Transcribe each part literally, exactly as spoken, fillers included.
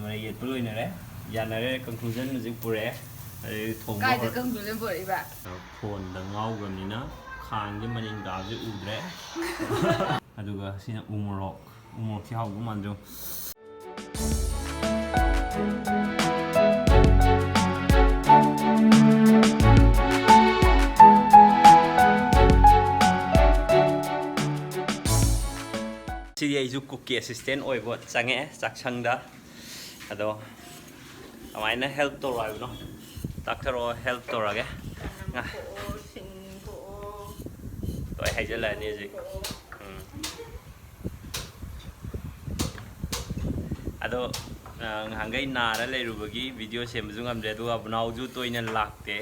ꯃꯔꯩ ꯌꯦꯠꯄ ꯂꯣꯏꯅꯔꯦ, ꯌꯥꯅꯔꯦ, conclusion ꯍꯧꯖꯤꯛ ꯄꯨꯔꯛꯑꯦ꯫ ꯑꯗꯩ ꯊꯣꯡꯕ ꯀꯥꯏꯗ ꯍꯧꯔ- conclusion ꯄꯨꯔꯛꯏꯕ? ꯐꯣꯟꯗ ꯉꯥꯎꯈ꯭ꯔꯕꯅꯤꯅ ꯈꯥꯡꯁꯦ ꯃꯅꯤꯡ ꯀꯥꯕꯁꯦ ꯎꯗ꯭ꯔꯦ꯫ ꯑꯗꯨꯒ ꯁꯤꯅ ꯎ ꯃꯣꯔꯣꯛ꯫ ꯎ ꯃꯣꯔꯣꯛꯁꯤ ꯍꯥꯎꯗꯧ ꯃꯥꯟꯗ꯭ꯔꯣ? ꯁꯤꯗꯤ ꯑꯩꯁꯨ cookꯀꯤ assistant ꯑꯣꯏꯕ ꯆꯪꯉꯛꯑꯦ ꯆꯥꯛꯁꯪꯗ꯫ ꯑꯗꯣ ꯀꯃꯥꯏꯅ help ꯇꯧꯔꯣ ꯍꯥꯏꯕꯅꯣ? ꯇꯥꯛꯊꯔꯛꯑꯣ, help ꯇꯧꯔꯒꯦ꯫ ꯉꯥ- ꯊꯣꯛꯑꯣ, ꯁꯤꯡ ꯊꯣꯛꯑꯣ, ꯂꯣꯏ ꯍꯥꯏꯖꯤꯜꯂꯛꯑꯅꯤ ꯍꯧꯖꯤꯛ꯫ ꯊꯣꯛꯑꯣ꯫ ꯎꯝ꯫ ꯑꯗꯣ, ꯑ, ꯉꯍꯥꯟꯈꯩ ꯅꯥꯔ ꯂꯩꯔꯨꯕꯒꯤ video ꯁꯦꯝꯕꯁꯨ ꯉꯝꯗ꯭ꯔꯦ, ꯑꯗꯨꯒ ꯕꯨꯅꯥꯎꯁꯨ ꯇꯣꯏꯅ ꯂꯥꯛꯇꯦ꯫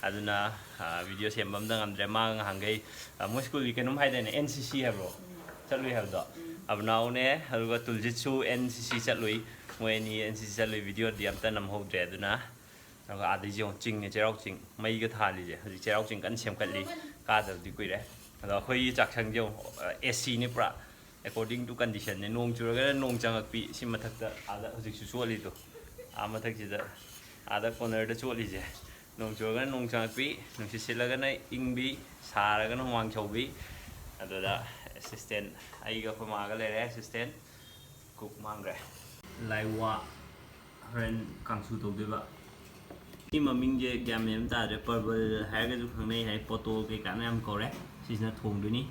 ꯑꯗꯨꯅ, ꯑ, video ꯁꯦꯝꯕ ꯑꯝꯇ ꯉꯝꯗ꯭ꯔꯦ꯫ ꯃꯥ ꯉꯍꯥꯟꯈꯩ, ꯑ, ꯃꯣꯏ schoolꯒꯤ ꯀꯩꯅꯣꯝ ꯍꯥꯏꯗꯥꯏꯅꯦ, N C C ꯍꯥꯏꯕ꯭ꯔꯣ? ꯎꯝ꯫ ꯆꯠꯂꯨꯏ ꯍꯥꯏꯕꯗꯣ꯫ ꯎꯝ꯫ ꯑꯕꯨꯅꯥꯎꯅꯦ, ꯑꯗꯨꯒ ꯇꯨꯜꯖꯤꯠꯁꯨ N C C ꯆꯠꯂꯨꯏ꯫ ꯃꯣꯏ ꯑꯅꯤ N C C ꯆꯠꯂꯨꯏ, videoꯗꯤ ꯑꯝꯇ ꯅꯝꯍꯧꯗ꯭ꯔꯦ꯫ ꯑꯗꯨꯅ ꯑꯗꯨꯒ ꯑꯥꯗꯩꯁꯦ ꯌꯦꯡꯉꯣ, ꯆꯤꯡꯅꯦ, ꯆꯩꯔꯥꯎ ꯆꯤꯡ꯫ ꯃꯩꯒ ꯊꯥꯜꯂꯤꯁꯦ꯫ ꯍꯧꯖꯤꯛ ꯆꯩꯔꯥꯎ ꯆꯤꯡ ꯀꯟꯅ ꯁꯦꯝꯒꯠꯂꯤ꯫ ꯀꯥꯗꯕꯗꯤ ꯀꯨꯏꯔꯦ꯫ ꯑꯗꯣ ꯑꯩꯈꯣꯏꯒꯤ ꯆꯥꯛꯁꯪꯁꯦ ꯌꯦꯡꯉꯣ, ꯑ, AC ꯅꯦ ꯄꯨꯔꯥ꯫ According to condition ꯅꯦ꯫ ꯅꯣꯡ ꯆꯨꯔꯒꯅ ꯅꯣꯡ ꯆꯪꯉꯛꯄꯤ꯫ ꯁꯤ ꯃꯊꯛꯇ, ꯑꯥꯗ ꯍꯧꯖꯤꯛꯁꯨ ꯆꯣꯠꯂꯤꯗꯣ꯫ ꯑꯥ ꯃꯊꯛꯁꯤꯗ, ꯑꯥꯗ corner ꯗ ꯆꯣꯠꯂꯤꯁꯦ꯫ ꯅꯣꯡ ꯆꯨꯔꯒꯅ ꯅꯣꯡ ꯆꯪꯉꯛꯄꯤ, ꯅꯨꯡꯁꯤꯠ ꯁꯤꯠꯂꯒꯅ ꯏꯪꯕꯤ, ꯁꯥꯔꯒꯅ ꯍꯨꯃꯥꯡ ꯁꯧꯕꯤ꯫ ꯑꯗꯨꯗ assistant, ꯑꯩꯒ ꯑꯩꯈꯣꯏ ꯃꯥꯒ ꯂꯩꯔꯦ, assistant꯫ Cook ꯃꯥꯡꯈ꯭ꯔꯦ꯫ ꯂꯥꯏꯋꯥ꯫ ꯍꯣꯔꯦꯟ ꯀꯥꯡꯁꯨ ꯇꯧꯗꯣꯏꯕ꯫ ꯁꯤ ꯃꯃꯤꯡꯁꯦ ꯒ꯭ꯌꯥꯟ ꯃꯦꯟ ꯑꯃ ꯇꯥꯗ꯭ꯔꯦ꯫ ꯄꯔꯕꯜ ꯍꯥꯏꯔꯒꯁꯨ ꯈꯪꯅꯩ ꯍꯥꯏ, ꯄꯣꯇꯣꯜ ꯀꯩꯀꯥꯅ ꯌꯥꯝ ꯀꯧꯔꯦ꯫ ꯁꯤꯁꯤꯅ ꯊꯣꯡꯗꯣꯏꯅꯤ꯫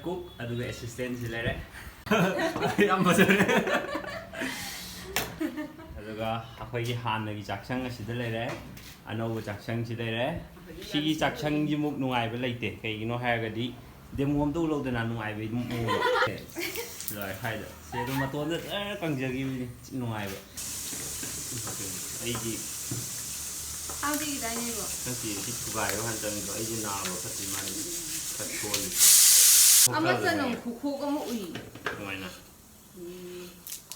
Cook, ꯑꯗꯨꯒ assistant ꯁꯤ ꯂꯩꯔꯦ꯫ ꯌꯥꯝ ꯐꯖꯔꯦ꯫ ꯑꯗꯨꯒ ꯑꯩꯈꯣꯏꯒꯤ ꯍꯥꯟꯅꯒꯤ ꯆꯥꯛꯁꯪ ꯑꯁꯤꯗ ꯂꯩꯔꯦ꯫ ꯑꯅꯧꯕ ꯆꯥꯛꯁꯪꯁꯤ ꯂꯩꯔꯦ꯫ ꯁꯤꯒꯤ ꯆꯥꯛꯁꯪꯁꯤꯃꯨꯛ ꯅꯨꯡꯉꯥꯏꯕ ꯂꯩꯇꯦ꯫ ꯀꯩꯒꯤꯅꯣ ꯍꯥꯏꯔꯒꯗꯤ demo ꯑꯝꯇ ꯎꯠꯂꯧꯗꯅ ꯅꯨꯡꯉꯥꯏꯕꯒꯤ ꯃꯑꯣꯡꯗꯣ꯫ ꯂꯣꯏꯔꯦ ꯍꯥꯏꯗꯣ꯫ ꯁꯤ ꯑꯗꯨꯝ ꯃꯇꯣꯟꯗ ꯖꯔ ꯀꯪꯖꯈꯤꯕꯅꯤ꯫ ꯅꯨꯡꯉꯥꯏꯕ꯫ ꯑꯩꯒꯤ ꯊꯥꯡꯖꯒꯤꯗꯥꯏꯅꯦꯕꯣ? ꯅꯠꯇꯦ, ꯁꯤ ꯊꯨꯒꯥꯏꯔꯣ ꯍꯥꯟꯅ ꯆꯪꯉꯤꯗꯣ꯫ ꯑꯩꯁꯦ ꯅꯥꯕ ꯐꯠꯇ꯭ꯔꯤ ꯃꯥꯜꯂꯦ꯫ ꯈꯔ ꯁꯣꯜꯂꯤ꯫ ꯑꯃꯠꯇꯅ ꯈꯨꯈꯣꯛ ꯑꯃ ꯎꯏ꯫ ꯀꯃꯥꯏꯅ? ꯎꯝ,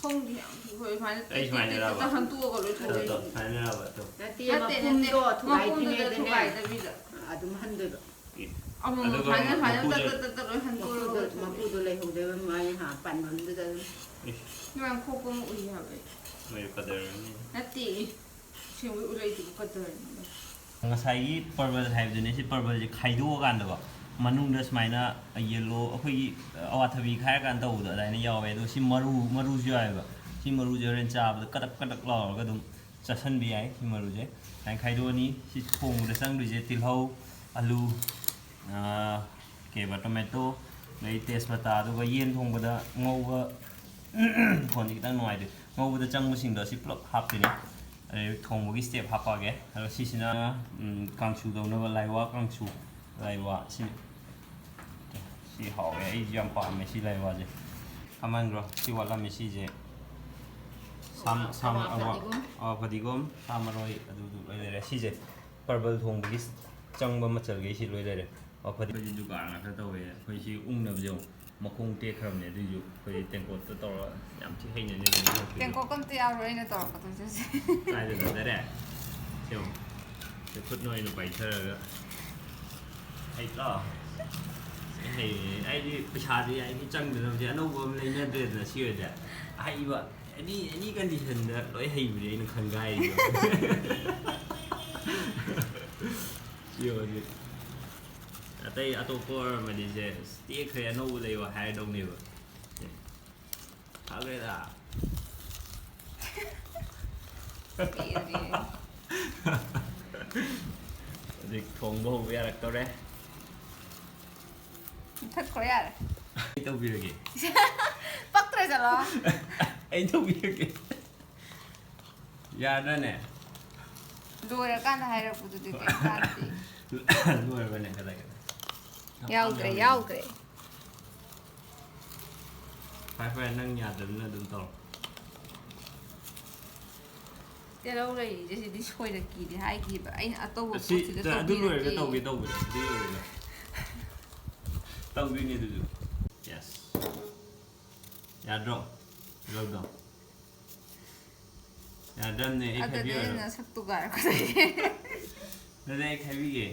ꯈꯪꯗꯦ, ꯌꯥꯝ ꯊꯨꯏ꯫ ꯁꯨꯃꯥꯏꯅ ꯑꯩ ꯁꯨꯃꯥꯏꯅ ꯇꯤꯛ ꯇꯤꯛ ꯔꯕ? ꯇꯤꯛ ꯍꯟꯇꯣꯛꯑꯒ ꯂꯣꯏ ꯇꯧ, ꯊꯣꯛꯑꯦ꯫ ꯇꯧ, ꯁꯨꯃꯥꯏꯅ ꯔꯕ? ꯇꯧ꯫ ꯅꯠꯇꯦ, ꯅꯠꯇꯦ, ꯅꯠꯇꯦ꯫ ꯃꯄꯨꯝꯗꯣ ꯃꯄꯨꯝꯗꯨꯗ ꯊꯨꯒꯥꯏꯗꯕꯤꯗ꯫ ꯊꯨꯒꯥꯏꯗꯕꯤꯗ꯫ ꯑꯗꯨꯝ ꯍꯟꯗꯣꯏꯕ꯫ ꯑꯦ꯫ ꯑꯃꯨꯛ ꯑꯗꯨꯒ ꯁꯨꯃꯥꯏꯅ, ꯁꯨꯃꯥꯏꯅ ꯃꯀꯨꯗ ꯇꯛ ꯇꯛ ꯇꯛ ꯇꯛ ꯂꯣꯏ ꯍꯟꯗꯣꯛꯑꯒ ꯃꯀꯨꯗꯣ, ꯂꯣꯏ ꯊꯣꯛꯑꯦ꯫ ꯃꯀꯨꯗꯣ ꯂꯩꯍꯧꯗꯣꯏꯕ ꯃꯥꯒꯤ, ꯍꯥ, ꯄꯥꯟꯐꯝꯗꯨꯗ ꯑꯗꯨꯝ꯫ ꯑꯦ꯫ ꯁꯨꯃꯥꯏꯅ ꯈꯣꯛꯄ ꯑꯃ ꯎꯏ ꯍꯥꯏꯕ ꯑꯩ꯫ ꯃꯣꯏ ꯅꯠꯇꯦ, ꯁꯦꯡꯕꯩ ꯎꯔꯩꯗꯨꯕꯨ ꯀꯗꯔꯅꯤ꯫ ꯉꯁꯥꯏꯒꯤ ꯄꯔꯕꯜ ꯍꯥꯏꯕꯗꯨꯅꯦ, ꯁꯤ ꯄꯔꯕꯜꯁꯦ ꯈꯥꯏꯗꯣꯛꯑꯀꯥꯟꯗꯀꯣ, ꯃꯅꯨꯡꯗ ꯁꯨꯃꯥꯏꯅ ꯌꯦꯜꯂꯣ, ꯑꯩꯈꯣꯏꯒꯤ ꯑꯋꯥꯊꯕꯤ ꯈꯥꯏꯔꯀꯥꯟꯗ ꯇꯧꯕꯗꯣ ꯑꯗꯨꯃꯥꯏꯅ ꯌꯥꯎꯋꯦ꯫ ꯑꯗꯣ ꯁꯤ ꯃꯔꯨ, ꯃꯔꯨꯁꯨ ꯌꯥꯎꯋꯦꯕ꯫ ꯁꯤ ꯃꯔꯨꯁꯦ ꯍꯣꯔꯦꯟ ꯆꯥꯕꯗ ꯀꯗꯛ ꯀꯗꯛ ꯂꯥꯎꯔꯒ ꯑꯗꯨꯝ ꯆꯥꯁꯟꯕ ꯌꯥꯏ꯫ ꯁꯤ ꯃꯔꯨꯁꯦ ꯁꯨꯃꯥꯏꯅ ꯈꯥꯏꯗꯣꯛꯑꯅꯤ꯫ ꯁꯤ ꯊꯣꯡꯕꯗ ꯆꯪꯗꯣꯏꯁꯦ ꯇꯤꯜꯍꯧ, ꯑꯂꯨ, ꯑꯥ, ꯀꯩꯕ, ꯇꯣꯃꯦꯇꯣ, ꯑꯗꯩ ꯇꯦꯖꯄꯇꯥ, ꯑꯗꯨꯒ ꯌꯦꯟ ꯊꯣꯡꯕꯗ ꯉꯧꯕ, ꯈꯣꯟꯁꯦ ꯈꯤꯇꯪ ꯅꯨꯡꯉꯥꯏꯇꯦ, ꯉꯧꯕꯗ ꯆꯪꯕꯁꯤꯡꯗꯣ ꯑꯁꯤ ꯄꯨꯂꯞ ꯍꯥꯞꯇꯣꯏꯅꯦ꯫ ꯑꯗꯩ ꯊꯣꯡꯕꯒꯤ ꯁ꯭ꯇꯦꯞ ꯍꯥꯞꯄꯛꯑꯒꯦ꯫ ꯑꯗꯣ ꯁꯤꯁꯤꯅ, ꯎꯝ, ꯀꯥꯡꯁꯨ ꯇꯧꯅꯕ ꯂꯥꯏꯋꯥ ꯀꯥꯡꯁꯨ, ꯂꯥꯏꯋꯥ ꯁꯤ, ꯁꯤ ꯍꯥꯎꯋꯦ, ꯑꯩꯁꯨ ꯌꯥꯝ ꯄꯥꯝꯃꯦ ꯁꯤ ꯂꯥꯏꯋꯥꯁꯦ꯫ ꯀꯃꯟꯒ꯭ꯔꯣ ꯁꯤ ꯋꯥꯠꯂꯝꯃꯤ꯫ ꯁꯤꯁꯦ ꯁꯥ, ꯁꯥ, ꯑꯋꯥ ꯐꯗꯤꯒꯣꯝ꯫ ꯑꯋꯥ ꯐꯗꯤꯒꯣꯝ, ꯁꯥ ꯃꯔꯣꯏ, ꯑꯗꯨꯗꯨ ꯂꯣꯏ ꯂꯩꯔꯦ꯫ ꯁꯤꯁꯦ ꯄꯔꯕꯜ ꯊꯣꯡꯕꯒꯤ ꯆꯪꯕ ꯃꯆꯜꯈꯩ ꯁꯤ ꯂꯣꯏ ꯂꯩꯔꯦ꯫ ꯑꯋꯥ ꯐꯗꯤ-, ꯑꯩꯈꯣꯏꯗꯤ ꯖꯨꯒꯥꯔ ꯉꯥꯛꯇ ꯇꯧꯋꯦ꯫ ꯑꯩꯈꯣꯏ ꯁꯤ ꯎꯪꯅꯕꯁꯦ ꯌꯦꯡꯉꯣ, ꯃꯈꯣꯡ ꯇꯦꯛꯈ꯭ꯔꯕꯅꯦ꯫ ꯑꯗꯨꯏꯁꯨ ꯑꯩꯈꯣꯏꯗꯤ ꯇꯦꯡꯀꯣꯠꯇ ꯇꯧꯔꯒ ꯌꯥꯝ ꯊꯤ ꯍꯩꯅꯅꯦ ꯑꯗꯨꯝ ꯇꯧꯔꯛꯇꯣꯏꯁꯦ꯫ ꯇꯦꯡꯀꯣꯠꯀ ꯑꯝꯇ ꯌꯥꯎꯔꯣꯏ ꯑꯩꯅ ꯇꯧꯔꯛꯀꯗꯣꯏꯁꯦ ꯍꯧꯖꯤꯛ꯫ ꯀꯥꯏꯗꯅꯣ ꯗꯥꯏꯔꯦꯛ? ꯁꯦ ꯌꯦꯡꯉꯣ꯫ ꯁꯤ ꯈꯨꯠꯅ ꯑꯣꯏꯅ ꯄꯥꯏꯊꯔꯒ꯫ ꯍꯩꯇ꯭ꯔꯣ? ꯁꯤ ꯍꯩꯌꯦ꯫ ꯑꯩꯗꯤ ꯄꯩꯁꯥꯗꯤ ꯑꯩꯗꯤ ꯆꯪꯗꯅꯕꯁꯦ ꯑꯅꯧꯕ ꯑꯃ ꯂꯩꯅꯗ꯭ꯔꯦꯗꯅ ꯁꯤ ꯑꯣꯏꯔꯗꯤ꯫ ꯑꯍꯩꯕ ꯑꯦꯅꯤ, ꯑꯦꯅꯤ ꯀꯟꯗꯤꯁꯟꯗ ꯂꯣꯏ ꯍꯩꯕꯅꯦ ꯑꯩꯅ ꯈꯪꯒꯥꯏꯔꯤꯗꯣ꯫ ꯁꯤ ꯍꯧꯖꯤꯛ ꯑꯇꯩ ꯑꯇꯣꯞꯄ ꯑꯣꯏꯔꯝꯃꯗꯤ ꯁꯦ, "ꯑꯁ, ꯇꯦꯛꯈ꯭ꯔꯦ, ꯑꯅꯧꯕ ꯂꯩꯌꯣ" ꯍꯥꯏꯔꯗꯧꯅꯦꯕ꯫ ꯁꯦ, ꯐꯈ꯭ꯔꯦꯗ꯫ ꯄꯦꯜꯂꯦ꯫ ꯍꯧꯖꯤꯛ ꯊꯣꯡꯕ ꯍꯧꯕ ꯌꯥꯔꯛꯇꯧꯔꯦ꯫ ꯃꯨꯊꯠꯈ꯭ꯔꯣ ꯌꯥꯔꯦ꯫ ꯑꯩ ꯇꯧꯕꯤꯔꯒꯦ꯫ ꯄꯛꯇ꯭ꯔꯦ ꯆꯠꯂꯣ꯫ ꯑꯩ ꯇꯧꯕꯤꯔꯒꯦ꯫ ꯌꯥꯗ꯭ꯔꯅꯦ? ꯂꯣꯏꯔꯀꯥꯟꯗ ꯍꯥꯏꯔꯛꯄꯗꯨꯗꯤ ꯀꯩꯝ ꯀꯥꯟꯗꯦ꯫ ꯂꯣꯏꯔꯕꯅꯦ, ꯀꯗꯥꯏ, ꯀꯗꯥꯏ? ꯌꯥꯎꯗ꯭ꯔꯦ, ꯌꯥꯎꯗ꯭ꯔꯦ꯫ ꯐꯔꯦ, ꯐꯔꯦ, ꯅꯪ ꯌꯥꯗ꯭ꯔꯕꯅꯤꯅ ꯑꯗꯨꯝ ꯇꯧꯔꯣ꯫ ꯇꯤꯜꯍꯧ ꯂꯩꯔꯤꯁꯦ ꯁꯤꯗꯤ ꯁꯣꯏꯔꯛꯀꯤꯗꯤ ꯍꯥꯏꯈꯤꯕ꯫ ꯑꯩꯅ ꯑꯇꯧꯕ ꯁꯤ, ꯄꯣꯠꯁꯤꯗ ꯑꯗꯨ ꯂꯣꯏꯔꯒ ꯇꯧꯕꯤꯔꯛꯀꯦ꯫ ꯇꯧꯒꯦ ꯇꯧꯕꯅꯦ, ꯑꯗꯨ ꯂꯣꯏꯔꯒ꯫ ꯇꯧꯗꯣꯏꯅꯦ ꯑꯗꯨꯁꯨ꯫ Yes꯫ ꯌꯥꯗ꯭ꯔꯣ? ꯇꯤꯜꯍꯧꯗꯣ꯫ ꯌꯥꯗ꯭ꯔꯝꯅꯦ, ꯑꯩ ꯑꯗꯨꯗꯤ ꯈꯥꯏꯕꯤꯔꯣꯏ꯫ ꯑꯩꯅ ꯁꯛꯇꯨꯒ ꯍꯥꯏꯔꯛꯀꯗꯣꯏꯅꯦ꯫ ꯑꯗꯨꯗꯤ ꯑꯩ ꯈꯥꯏꯕꯤꯒꯦ꯫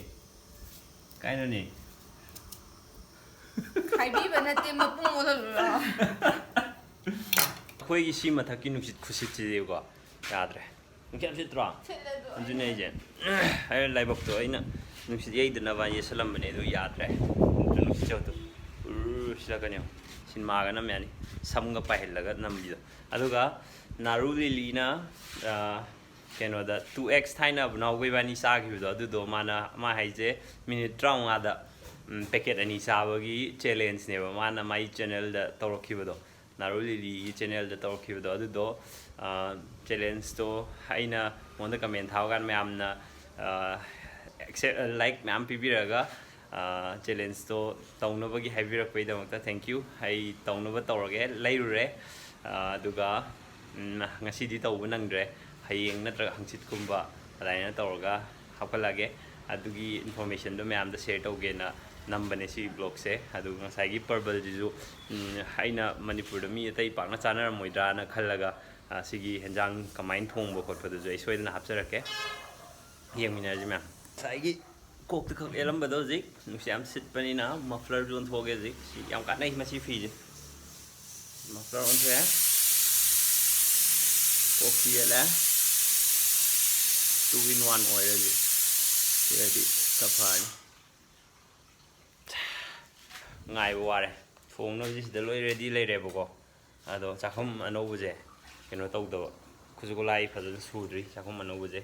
ꯀꯥꯏꯅꯣꯅꯦ? ꯈꯥꯏꯕꯤꯕ ꯅꯠꯇꯦ, ꯃꯄꯨꯝ ꯑꯣꯜꯍꯜꯂꯨꯔꯣ? ꯑꯩꯈꯣꯏꯒꯤ ꯁꯤ ꯃꯊꯛꯀꯤ ꯅꯨꯡꯁꯤꯠ ꯈꯨꯁꯤꯠꯁꯤꯗꯤꯀꯣ, ꯌꯥꯗ꯭ꯔꯦ꯫ ꯅꯨꯡꯁꯤꯠ ꯌꯥꯝ ꯁꯤꯠꯇ꯭ꯔꯣ? ꯁꯤꯠꯂꯦ ꯑꯗꯨ꯫ ꯑꯗꯨꯅꯦ ꯑꯩꯁꯦ꯫ ꯑꯩ ꯂꯥꯏꯕꯛꯇꯣ ꯑꯩꯅ ꯅꯨꯡꯁꯤꯠ ꯌꯩꯗꯅꯕ ꯌꯦꯁꯜꯂꯝꯕꯅꯦ, ꯑꯗꯨ ꯌꯥꯗ꯭ꯔꯦ꯫ ꯑꯗꯨ ꯅꯨꯡꯁꯤꯠꯁꯦ ꯑꯗꯨ ꯎꯔꯨ ꯁꯤꯠꯂꯛꯀꯅꯤ ꯌꯦꯡꯉꯣ꯫ ꯁꯤꯅꯦꯃꯥꯒ ꯅꯝ ꯌꯥꯅꯤ꯫ ꯁꯝꯒ ꯄꯥꯏꯍꯜꯂꯒ ꯅꯝꯕꯤꯗꯣ꯫ ꯑꯗꯨꯒ ꯅꯥꯔꯨ ꯂꯤꯂꯤꯅ, ꯑ, ꯀꯩꯅꯣꯗ, ꯇꯨ ꯑꯦꯛꯁ ꯊꯥꯏꯅ ꯑꯕꯨꯅꯥꯎꯒ ꯏꯕꯥꯅꯤ ꯆꯥꯈꯤꯕꯗꯣ, ꯑꯗꯨꯗꯣ ꯃꯥꯅ, ꯃꯥ ꯍꯥꯏꯁꯦ ꯃꯤꯅꯤꯠ ꯇꯔꯥꯃꯉꯥꯗ, ꯎꯝ, ꯄꯦꯀꯦꯠ ꯑꯅꯤ ꯆꯥꯕꯒꯤ ꯆꯦꯂꯦꯟꯖꯅꯦꯕ ꯃꯥꯅ ꯃꯥꯏ ꯆꯦꯅꯦꯜꯗ ꯇꯧꯔꯛꯈꯤꯕꯗꯣ꯫ ꯅꯥꯔꯨ ꯂꯤꯂꯤꯒꯤ ꯆꯦꯅꯦꯜꯗ ꯇꯧꯔꯛꯈꯤꯕꯗꯣ, ꯑꯗꯨꯗꯣ, ꯑ, ꯆꯦꯂꯦꯟꯖꯇꯣ ꯑꯩꯅ ꯃꯉꯣꯟꯗ ꯀꯃꯦꯟ ꯊꯥꯕ ꯀꯥꯟꯗ ꯃꯌꯥꯝꯅ, ꯑ, ꯑꯦꯛꯁꯦꯞ-, ꯂꯥꯏꯛ ꯃꯌꯥꯝ ꯄꯤꯕꯤꯔꯒ, ꯑ, ꯆꯦꯂꯦꯟꯖꯇꯣ ꯇꯧꯅꯕꯒꯤ ꯍꯥꯏꯕꯤꯔꯛꯄꯒꯤꯗꯃꯛꯇ thank you꯫ ꯑꯩ ꯇꯧꯅꯕ ꯇꯧꯔꯒꯦ, ꯂꯩꯔꯨꯔꯦ꯫ ꯑ, ꯑꯗꯨꯒ, ꯎꯝ, ꯉꯁꯤꯗꯤ ꯇꯧꯕ ꯅꯪꯗ꯭ꯔꯦ, ꯍꯌꯦꯡ ꯅꯠꯇ꯭ꯔꯒ ꯍꯪꯆꯤꯠꯀꯨꯝꯕ ꯑꯗꯨꯃꯥꯏꯅ ꯇꯧꯔꯒ ꯍꯥꯞꯀꯠꯂꯛꯑꯒꯦ꯫ ꯑꯗꯨꯒꯤ ꯏꯟꯐꯣꯔꯃꯦꯁꯟꯗꯣ ꯃꯌꯥꯝꯗ ꯁꯦꯌꯔ ꯇꯧꯒꯦꯅ ꯅꯝꯕꯅꯦ ꯁꯤ ꯕ꯭ꯂꯣꯒꯁꯦ꯫ ꯑꯗꯨꯒ ꯉꯁꯥꯏꯒꯤ ꯄꯔꯕꯜꯁꯤꯁꯨ, ꯎꯝ, ꯑꯩꯅ ꯃꯅꯤꯄꯨꯔꯗ ꯃꯤ ꯑꯇꯩ ꯄꯥꯛꯅ ꯆꯥꯅꯔꯝꯃꯣꯏꯗ꯭ꯔꯥꯅ ꯈꯜꯂꯒ, ꯑ, ꯁꯤꯒꯤ ꯍꯦꯟꯖꯥꯡ ꯀꯃꯥꯏꯅ ꯊꯣꯡꯕ ꯈꯣꯠꯄꯗꯨꯁꯨ ꯑꯩ ꯁꯣꯏꯗꯅ ꯍꯥꯞꯆꯔꯛꯀꯦ꯫ ꯌꯦꯡꯃꯤꯟꯅꯔꯁꯤ ꯃꯌꯥꯝ꯫ ꯉꯁꯥꯏꯒꯤ ꯀꯣꯛꯇ ꯈꯛ ꯌꯦꯜꯂꯝꯕꯗꯣ ꯍꯧꯖꯤꯛ ꯅꯨꯡꯁꯤꯠ ꯌꯥꯝ ꯁꯤꯠꯄꯅꯤꯅ ꯃꯐ꯭ꯂꯔꯁꯨ ꯑꯣꯟꯊꯣꯛꯑꯒꯦ ꯍꯧꯖꯤꯛ꯫ ꯁꯤ ꯌꯥꯝ ꯀꯥꯟꯅꯩ ꯃꯁꯤ ꯐꯤꯁꯦ꯫ ꯃꯐ꯭ꯂꯔ ꯑꯣꯟꯊꯣꯛꯑꯦ꯫ ꯀꯣꯛꯁꯤ ꯌꯦꯜꯂꯦ꯫ Two in one ꯑꯣꯏꯔꯦ ꯍꯧꯖꯤꯛ꯫ ꯁꯤꯅꯗꯤ ꯈꯔ ꯐꯔꯅꯤ꯫ ꯉꯥꯏꯕ ꯋꯥꯔꯦ꯫ ꯊꯣꯡꯅꯕꯁꯤ ꯁꯤꯗ ꯂꯣꯏ ꯔꯦꯗꯤ ꯂꯩꯔꯦꯕꯀꯣ꯫ ꯑꯗꯣ ꯆꯥꯛꯈꯨꯝ ꯑꯅꯧꯕꯁꯦ ꯀꯩꯅꯣ ꯇꯧꯗꯕ, ꯈꯨꯠꯁꯨ ꯈꯨꯠꯂꯥꯏ ꯐꯖꯅ ꯁꯨꯗ꯭ꯔꯤ ꯆꯥꯛꯈꯨꯝ ꯑꯅꯧꯕꯁꯦ꯫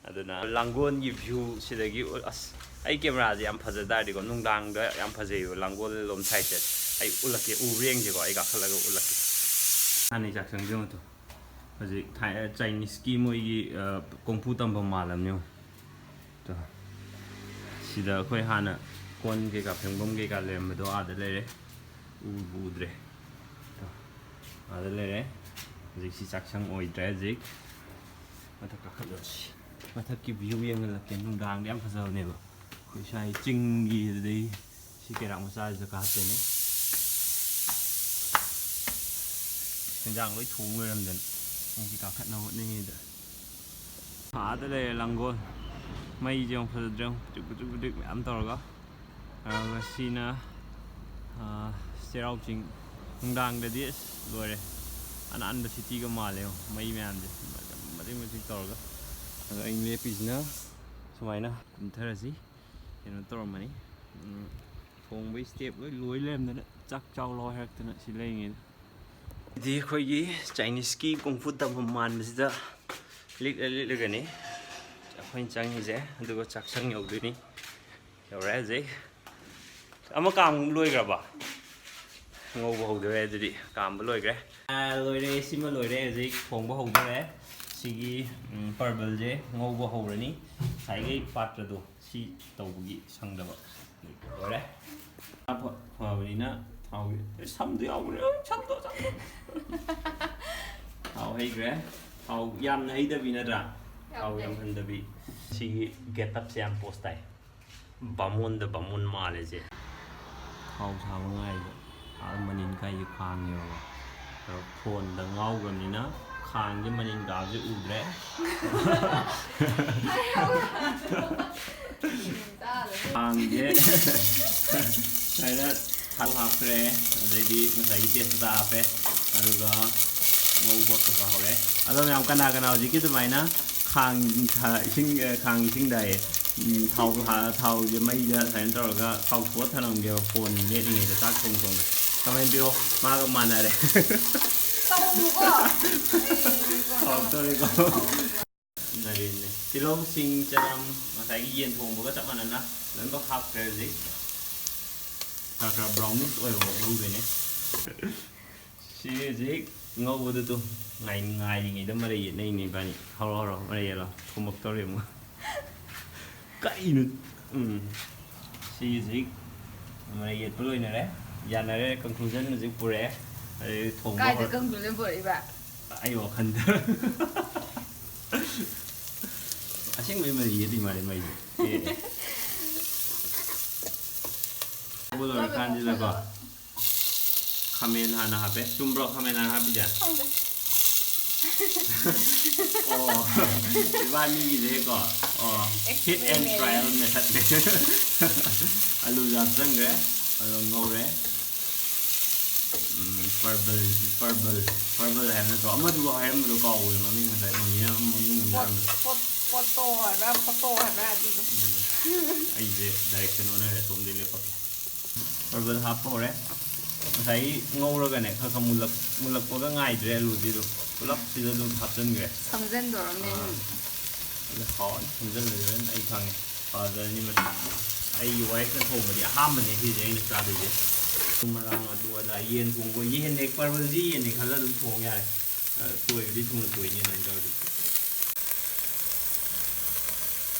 ꯑꯗꯨꯅ ꯂꯥꯡꯒꯣꯜꯒꯤ ꯚ꯭ꯌꯨ ꯁꯤꯗꯒꯤ ꯎ-, ꯑꯁ, ꯑꯩ ꯀꯦꯃꯦꯔꯥꯁꯦ ꯌꯥꯝ ꯐꯖ ꯇꯥꯔꯗꯤꯀꯣ, ꯅꯨꯡꯗꯥꯡꯗ ꯌꯥꯝ ꯐꯖꯩꯌꯦꯕ ꯂꯥꯡꯒꯣꯜ ꯂꯣꯝ ꯁꯥꯏꯠꯁꯦ꯫ ꯑꯩ ꯎꯠꯂꯛꯀꯦ, ꯎꯕ꯭ꯔꯥ ꯌꯦꯡꯁꯦꯀꯣ, ꯑꯩ ꯀꯥꯈꯠꯂꯒ ꯎꯠꯂꯛꯀꯦ꯫ ꯍꯥꯟꯅꯩ ꯆꯥꯛꯁꯪꯁꯦ ꯌꯦꯡꯉꯨ ꯇꯨ꯫ ꯍꯧꯖꯤꯛ ꯊꯥꯏ-, ꯆꯥꯏꯅꯤꯁꯀꯤ ꯃꯣꯏꯒꯤ, ꯑ, ꯀꯣꯡꯐꯨ ꯇꯝꯐꯝ ꯃꯥꯜꯂꯝꯅꯤ ꯌꯦꯡꯉꯨ꯫ ꯇꯣ꯫ ꯁꯤꯗ ꯑꯩꯈꯣꯏ ꯍꯥꯟꯅ ꯀꯣꯟ ꯀꯩꯀꯥ ꯐꯦꯡꯐꯝ ꯀꯩꯀꯥ ꯂꯩꯔꯝꯕꯗꯣ ꯑꯥꯗ ꯂꯩꯔꯦ꯫ ꯎꯕꯨ ꯎꯗ꯭ꯔꯦ꯫ ꯇꯣ꯫ ꯑꯥꯗ ꯂꯩꯔꯦ꯫ ꯍꯧꯖꯤꯛꯁꯤ ꯆꯥꯛꯁꯪ ꯑꯣꯏꯗ꯭ꯔꯦ ꯍꯧꯖꯤꯛ꯫ ꯃꯊꯛ ꯀꯥꯈꯠꯂꯨꯔꯁꯤ꯫ ꯃꯊꯛꯀꯤ ꯚ꯭ꯌꯨ ꯌꯦꯡꯍꯜꯂꯛꯀꯦ꯫ ꯅꯨꯡꯗꯥꯡꯗ ꯌꯥꯝ ꯐꯖꯕꯅꯦꯕ꯫ ꯑꯩꯈꯣꯏ ꯁ꯭ꯋꯥꯏ ꯆꯤꯡꯒꯤ, ꯑꯗꯨꯗꯩ ꯁꯤ ꯀꯩꯔꯥꯛ ꯃꯆꯥꯁꯤꯗ ꯀꯥꯈꯠꯇꯣꯏꯅꯦ꯫ ꯍꯦꯟꯖꯥꯡ ꯂꯣꯏ ꯊꯣꯡ ꯂꯣꯏꯔꯝꯗꯅ꯫ ꯑꯩꯁꯤ ꯀꯥꯈꯠꯅꯕ ꯍꯣꯠꯅꯉꯩꯗ꯫ ꯑꯥꯗ ꯂꯩꯔꯦ ꯂꯥꯡꯒꯣꯜ꯫ ꯃꯩꯁꯦ ꯑꯃꯨꯛ ꯐꯖꯗ꯭ꯔꯦ, ꯑꯃꯨꯛ ꯄꯤꯗ꯭ꯔꯤꯛ ꯄꯤꯗ꯭ꯔꯤꯛ ꯄꯤꯗ꯭ꯔꯤꯛ ꯃꯌꯥꯝ ꯇꯧꯔꯒ꯫ ꯑꯗꯨꯒ ꯁꯤꯅ, ꯑ, ꯆꯩꯔꯥꯎ ꯆꯤꯡ꯫ ꯅꯨꯡꯗꯥꯡꯗꯗꯤ ꯑꯁ ꯂꯣꯏꯔꯦ꯫ ꯑꯅꯥꯟꯕ ꯁꯤꯇꯤꯒ ꯃꯥꯜꯂꯦ ꯌꯦꯡꯉꯣ, ꯃꯩ ꯃꯌꯥꯝꯁꯦ ꯃꯆꯤꯟ ꯃꯆꯤꯟ ꯃꯆꯤꯟ ꯇꯧꯔꯒ꯫ ꯑꯗꯣ ꯑꯩꯅ ꯂꯦꯞꯄꯤꯁꯤꯅ ꯁꯨꯃꯥꯏꯅ ꯀꯨꯝꯊꯔꯁꯤ꯫ ꯀꯩꯅꯣ ꯇꯧꯔꯝꯃꯅꯤ꯫ ꯎꯝ, ꯊꯣꯡꯕꯩ ꯁ꯭ꯇꯦꯞ ꯂꯣꯏ ꯂꯣꯏ ꯂꯩꯔꯝꯗꯅ ꯆꯥꯛ ꯆꯥꯎ ꯂꯥꯎ ꯍꯥꯏꯔꯛꯇꯅ ꯁꯤ ꯂꯩꯔꯤꯉꯩꯗ꯫ ꯁꯤꯗꯤ ꯑꯩꯈꯣꯏꯒꯤ ꯆꯥꯏꯅꯤꯁꯀꯤ ꯀꯨꯡꯐꯨ ꯇꯝꯐꯝ ꯃꯥꯟꯕꯁꯤꯗ ꯂꯤꯠꯂ ꯂꯤꯠꯂꯒꯅꯤ ꯑꯩꯈꯣꯏꯅ ꯆꯪꯉꯤꯁꯦ꯫ ꯑꯗꯨꯒ ꯆꯥꯛꯁꯪ ꯌꯧꯗꯣꯏꯅꯤ꯫ ꯌꯧꯔꯦ ꯍꯧꯖꯤꯛ꯫ ꯑꯃ ꯀꯥꯝ ꯂꯣꯏꯈ꯭ꯔꯕ? ꯉꯧꯕ ꯍꯧꯗꯣꯔꯦ ꯑꯗꯨꯗꯤ꯫ ꯀꯥꯝꯕ ꯂꯣꯏꯈ꯭ꯔꯦ꯫ ꯑꯥ, ꯂꯣꯏꯔꯦ꯫ ꯁꯤꯃ ꯂꯣꯏꯔꯦ꯫ ꯍꯧꯖꯤꯛ ꯊꯣꯡꯕ ꯍꯧꯗꯣꯔꯦ꯫ ꯁꯤꯒꯤ, ꯎꯝ, ꯄꯔꯕꯜꯁꯦ ꯉꯧꯕ ꯍꯧꯔꯅꯤ꯫ ꯉꯁꯥꯏꯒꯤ ꯄꯥꯇ꯭ꯔꯗꯣ ꯁꯤ ꯇꯧꯕꯒꯤ ꯁꯪꯗꯕ꯫ ꯂꯣꯏꯔꯦ꯫ ꯐ-, ꯐꯕꯅꯤꯅ ꯊꯥꯎꯒꯤ, ꯑꯦ, ꯁꯝꯗꯣ ꯌꯥꯎꯈ꯭ꯔꯦ꯫ ꯑꯦ, ꯁꯝꯗꯣ, ꯁꯝꯗꯣ꯫ ꯊꯥꯎ ꯍꯩꯈ꯭ꯔꯦ꯫ ꯊꯥꯎ ꯌꯥꯝꯅ ꯍꯩꯗꯕꯤ ꯅꯠꯇ꯭ꯔꯥ? ꯊꯥꯎ ꯌꯥꯝ ꯌꯥꯝ ꯍꯩ꯫ ꯍꯟꯗꯕꯤ꯫ ꯁꯤꯒꯤ ꯒꯦꯠꯑꯞꯁꯦ ꯌꯥꯝ ꯄꯣꯁ ꯇꯥꯏ꯫ ꯕꯥꯃꯣꯟꯗ ꯕꯥꯃꯣꯟ ꯃꯥꯜꯂꯦꯁꯦ꯫ ꯊꯥꯎ ꯁꯥꯕ ꯉꯥꯏꯕ꯫ ꯑꯥ ꯃꯅꯤꯟ ꯀꯥꯏꯁꯦ ꯈꯥꯡꯉꯦꯕꯀꯣ꯫ ꯑꯗꯣ ꯐꯣꯟꯗ ꯉꯥꯎꯈ꯭ꯔꯕꯅꯤꯅ ꯈꯥꯡꯁꯦ ꯃꯅꯤꯟ ꯀꯥꯕꯁꯦ ꯎꯗ꯭ꯔꯦ꯫ ꯈꯥꯡꯁꯦ ꯁꯨꯃꯥꯏꯅ ꯊꯥꯎ ꯍꯥꯞꯈ꯭ꯔꯦ, ꯑꯗꯩꯗꯤ ꯉꯁꯥꯏꯒꯤ ꯇꯦꯖꯄꯇꯥ ꯍꯥꯞꯄꯦ, ꯑꯗꯨꯒ ꯉꯧꯕ ꯈꯔ ꯈꯔ ꯍꯧꯔꯦ꯫ ꯑꯗꯣ ꯃꯌꯥꯝ, ꯀꯅꯥ ꯀꯅꯥ ꯍꯧꯖꯤꯛꯀꯤ ꯑꯗꯨꯃꯥꯏꯅ ꯈꯥꯡ, ꯈꯥ-, ꯏꯁꯤꯡ, ꯑ, ꯈꯥꯡ ꯏꯁꯤꯡꯗ ꯍꯥꯏꯌꯦ꯫ ꯎꯝ, ꯊꯥꯎ ꯍꯥ-, ꯊꯥꯎꯁꯦ ꯃꯩꯗ ꯁꯨꯃꯥꯏꯅ ꯇꯧꯔꯒ ꯊꯥꯎ ꯁꯣꯛꯑ ꯊꯅꯝꯒꯦꯕ, ꯐꯣꯟ ꯃꯦꯠꯂꯤꯉꯩꯗ ꯆꯥꯛ ꯊꯣꯡ ꯊꯣꯡꯅ꯫ ꯀꯃꯦꯟ ꯄꯤꯔꯣ, ꯃꯥꯒ ꯃꯥꯟꯅꯔꯦ꯫ ꯇꯧꯅꯨꯀꯣ꯫ ꯊꯥꯎ ꯇꯧꯔꯦꯀꯣ꯫ ꯅꯔꯦꯟꯅꯦ꯫ ꯇꯤꯜꯍꯧ, ꯁꯤꯡ, ꯆꯅꯝ, ꯉꯁꯥꯏꯒꯤ ꯌꯦꯟ ꯊꯣꯡꯕꯒ ꯆꯞ ꯃꯥꯟꯅꯅ ꯂꯣꯏꯅꯃꯛ ꯍꯥꯞꯈ꯭ꯔꯦ ꯍꯧꯖꯤꯛ꯫ ꯈꯔ ꯈꯔ ꯕ꯭ꯔꯥꯎꯅꯤꯁ ꯑꯣꯏꯕ ꯉꯧꯗꯣꯏꯅꯦ꯫ ꯁꯤ ꯍꯧꯖꯤꯛ ꯉꯧꯕꯗꯨ ꯇꯨ ꯉꯥꯏ-, ꯉꯥꯏꯔꯤꯉꯩꯗ ꯃꯔꯩ ꯌꯦꯠꯅꯩꯅꯦ ꯏꯕꯥꯅꯤ꯫ ꯍꯧꯔꯣ, ꯍꯧꯔꯣ, ꯃꯔꯩ ꯌꯦꯠꯂꯣ꯫ ꯊꯣꯝꯃꯛꯇꯧꯔꯦ ꯑꯃꯨꯛ꯫ ꯀꯔꯤꯅꯣ? ꯎꯝ꯫ ꯁꯤ ꯍꯧꯖꯤꯛ ꯃꯔꯩ ꯌꯦꯠꯄ ꯂꯣꯏꯅꯔꯦ꯫ ꯌꯥꯅꯔꯦ, conclusion ꯍꯧꯖꯤꯛ ꯄꯨꯔꯛꯑꯦ꯫ ꯑꯗꯩ ꯊꯣꯡꯕ ꯀꯥꯏꯗ ꯍꯧꯔ-, conclusion ꯄꯨꯔꯛꯏꯕ? ꯑꯩ ꯋꯥꯈꯟꯗ꯫ ꯑꯁꯦꯡꯕꯩ ꯃꯔꯩ ꯌꯦꯠꯂꯤ ꯃꯥꯜꯂꯦ ꯃꯩꯁꯦ꯫ ꯑꯦ꯫ ꯉꯧꯕ ꯂꯣꯏꯔꯀꯥꯟꯁꯤꯗꯀꯣ꯫ ꯈꯥꯃꯦꯟ ꯍꯥꯟꯅ ꯍꯥꯞꯄꯦ꯫ ꯆꯨꯝꯕ꯭ꯔꯣ ꯈꯥꯃꯦꯟ ꯍꯥꯟꯅ ꯍꯥꯞꯄꯤꯁꯦ? ꯈꯪꯗꯦ꯫ ꯑꯣ, ꯏꯕꯥꯅꯤꯒꯤꯁꯦꯀꯣ꯫ ꯑꯣ, hit and experiment꯫ Trial methodꯅꯦ꯫ ꯑꯂꯨꯁꯨ ꯍꯥꯞꯆꯟꯈ꯭ꯔꯦ꯫ ꯑꯗꯣ ꯉꯧꯔꯦ꯫ ꯄꯔꯕꯜ, ꯄꯔꯕꯜ, ꯄꯔꯕꯜ ꯍꯥꯏꯕ ꯅꯠꯇ꯭ꯔꯣ? ꯑꯃꯗꯨꯒ ꯍꯥꯏꯔꯝꯕꯗꯣ ꯀꯥꯎꯈ꯭ꯔꯦ, ꯃꯃꯤꯡ ꯉꯁꯥꯏ ꯃꯃꯤꯅ ꯑꯃ ꯃꯃꯤꯡ ꯑꯃ ꯍꯥꯏꯔꯝꯕꯗꯣ꯫ ꯄꯣꯇꯣ ꯍꯥꯏꯕ꯭ꯔꯥ, ꯐꯣꯇꯣ ꯍꯥꯏꯕ꯭ꯔꯥ ꯑꯗꯨꯗꯣ꯫ ꯑꯩꯁꯦ ꯗꯥꯏꯔꯦꯛꯁꯟ ꯑꯣꯟꯅꯔꯦ, ꯁꯣꯝꯗꯩ ꯂꯦꯞꯄꯛꯀꯦ꯫ ꯄꯔꯕꯜ ꯍꯥꯞꯄ ꯍꯧꯔꯦ꯫ ꯉꯁꯥꯏꯒꯤ ꯉꯧꯔꯒꯅꯦ, ꯈꯔ ꯈꯔ ꯃꯨꯜꯂꯛ-, ꯃꯨꯜꯂꯛꯄꯒ ꯉꯥꯏꯗ꯭ꯔꯦ, ꯑꯂꯨꯗꯤ ꯑꯗꯨꯝ ꯄꯨꯂꯞ ꯁꯤꯗ ꯑꯗꯨꯝ ꯍꯥꯞꯆꯤꯟꯈ꯭ꯔꯦ꯫ ꯁꯝꯖꯟꯗꯣꯔꯝꯅꯦ꯫ ꯑꯥ꯫ ꯑꯗ ꯍꯥꯎꯅ ꯁꯝꯖꯜꯂꯗꯣꯏꯅꯤ, ꯑꯩ ꯈꯪꯉꯦ꯫ ꯐꯖꯔꯅꯤ ꯃꯁꯤ꯫ ꯑꯩꯒꯤ ꯋꯥꯏꯐꯅ ꯊꯣꯡꯕꯗꯤ ꯑꯍꯥꯟꯕꯅꯦ ꯁꯤꯁꯦ ꯑꯩꯅ ꯆꯥꯗꯣꯏꯁꯦ꯫ ꯃꯔꯨ ꯃꯔꯥꯡ ꯑꯗꯨ ꯑꯗꯥ, ꯌꯦꯟ ꯊꯣꯡꯕ, ꯌꯦꯟꯅꯦ, ꯄꯔꯕꯜꯁꯤ ꯌꯦꯟꯅꯦ ꯈꯜꯂ ꯑꯗꯨꯝ ꯊꯣꯡ ꯌꯥꯔꯦ꯫ ꯑ, ꯇꯣꯏꯕꯗꯤ ꯊꯨꯅ ꯇꯣꯏꯅꯤ ꯑꯗꯨꯃꯥꯏꯅ ꯇꯧꯔꯗꯤ꯫